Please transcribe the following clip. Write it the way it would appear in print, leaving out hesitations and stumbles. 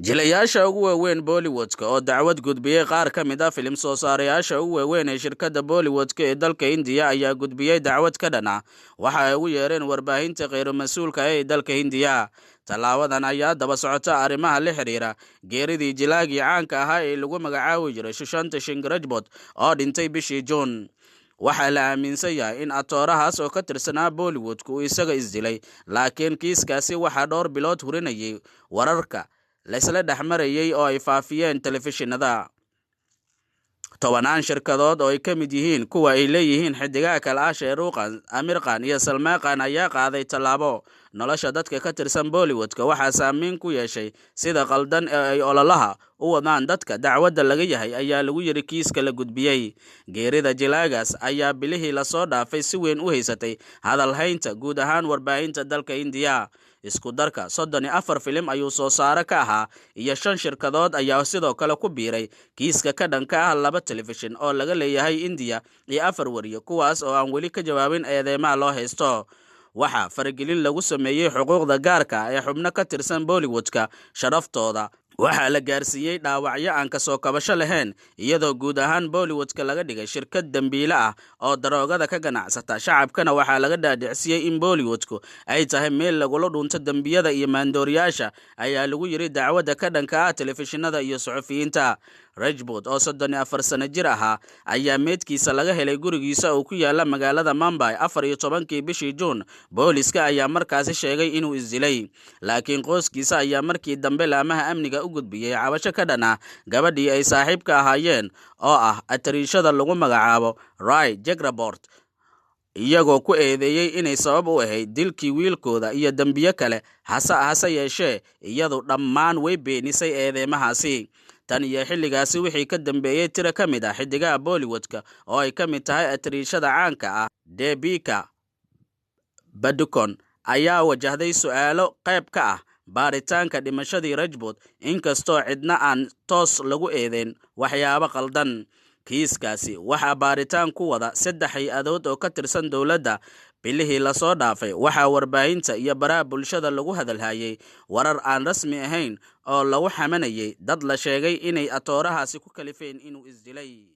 Jilayaasha ugu waaweyn Bollywoodka oo dacwad gudbiyey. Qaar ka mid ah filim soo saarayaasha ugu waaweyn ee shirkadda Bollywoodka ee dalka Hindiya ayaa gudbiyey dacwad ka dhan ah waxa ay ugu yeereen warbaahinta kheyr mas-uulka ee dalka Hindiya. Tallaabadan ayaa daba socota arrimaha la xiriira geeridii jilaagii caanka ahaa ee lagu magacaabi jiray Sushant Singh Rajput oo dhintay bishii Juun. Waxaa la aaminsan yahay in atoorahaas oo ka tirsanaa Bollywoodka uu isaga isdilay, laakiin kiiskaasi waxaa dhowr bilood hurinayay wararka laysla dhexmarayay oo ay faafiyeen telefishinada. Tobanaan shirkadood oo ay ka mid yihiin kuwa ay leeyihiin xidigaha kale ah Sheeruuqan, Amirqan iyo Salmaaqan ayaa qaaday tallaabo. Nolosha dadka ka tirsan Bollywoodka waxaa saameyn ku yeeshay sida qaldan ee ay ololaha u wadaan dadka dacwadda laga yahay, ayaa lagu yiri kiiska la gudbiyey. Geerida jilaagaas ayaa bilihii lasoo dhaafay si weyn u haysatay hadalhaynta guud ahaan warbaahinta dalka Hindiya. Isku darka 34 filim ayuu soo saare ka ahaa iyo 5 shirkadood ayaa sidoo kale ku biiray kiiska ka dhanka ah 2 telefishin oo laga leeyahay Indiya iyo 4 wariye, kuwaas oo aan weli ka jawaabin eedeymaha loo haysto. Waxaa faragelin lagu sameeyey xuquuqda gaarka ee xubno ka tirsan Bollywoodka, sharaftooda waxaa la gaarsiiyey dhaawacyo aan kasoo kabasho lahayn, iyadoo guud ahaan Bollywoodka laga dhigay shirkad dembiile ah oo daroogada ka ganacsata. Shacabkana waxaa laga dhaadhicsiyey in Bollywoodku ay tahay meel lagula dhunto dembiyada iyo maandooriyaasha, ayaa lagu yiri dacwadda ka dhanka ah telefishinada iyo suxufiyiinta. Rajput oo 34 sano jir ahaa ayaa meedkiisa laga helay gurigiisa oo ku yaala magaalada Mumbai 14-kii bishii Juun. Booliska ayaa markaasi sheegay inuu isdilay, laakiin qoyskiisa ayaa markii dambe laamaha amniga u gudbiyey cabasho ka dhan ah gabadhii ay saaxiibka ahaayeen oo ah atariishada lagu magacaabo Rai Jegrabort, iyagoo ku eedeeyey inay sabab u ahayd dilkii wiilkooda iyo dembiyo kale. Hase yeeshee iyadu dhammaan way beenisay eedeymahaasi. Tan iyo xilligaasi wixii ka dambeeyey, tiro ka mid ah xidigaha Bollywoodka oo ay ka mid tahay atariishada caanka ah Debika Badukon ayaa wajahday su'aalo qayb ka ah baaritaanka dhimashadii Rajput, inkastoo cidna aan toos lagu eedeyn waxyaabo qaldan. Kiiskaasi waxaa baaritaan ku wada 3 hay-adood oo ka tirsan dowladda. Bilihii lasoo dhaafay waxaa warbaahinta iyo baraha bulshada lagu hadalhayay warar aan rasmi ahayn oo lagu xamanayay dad la sheegay inay atoorahaasi ku kalifeen inuu isdilay.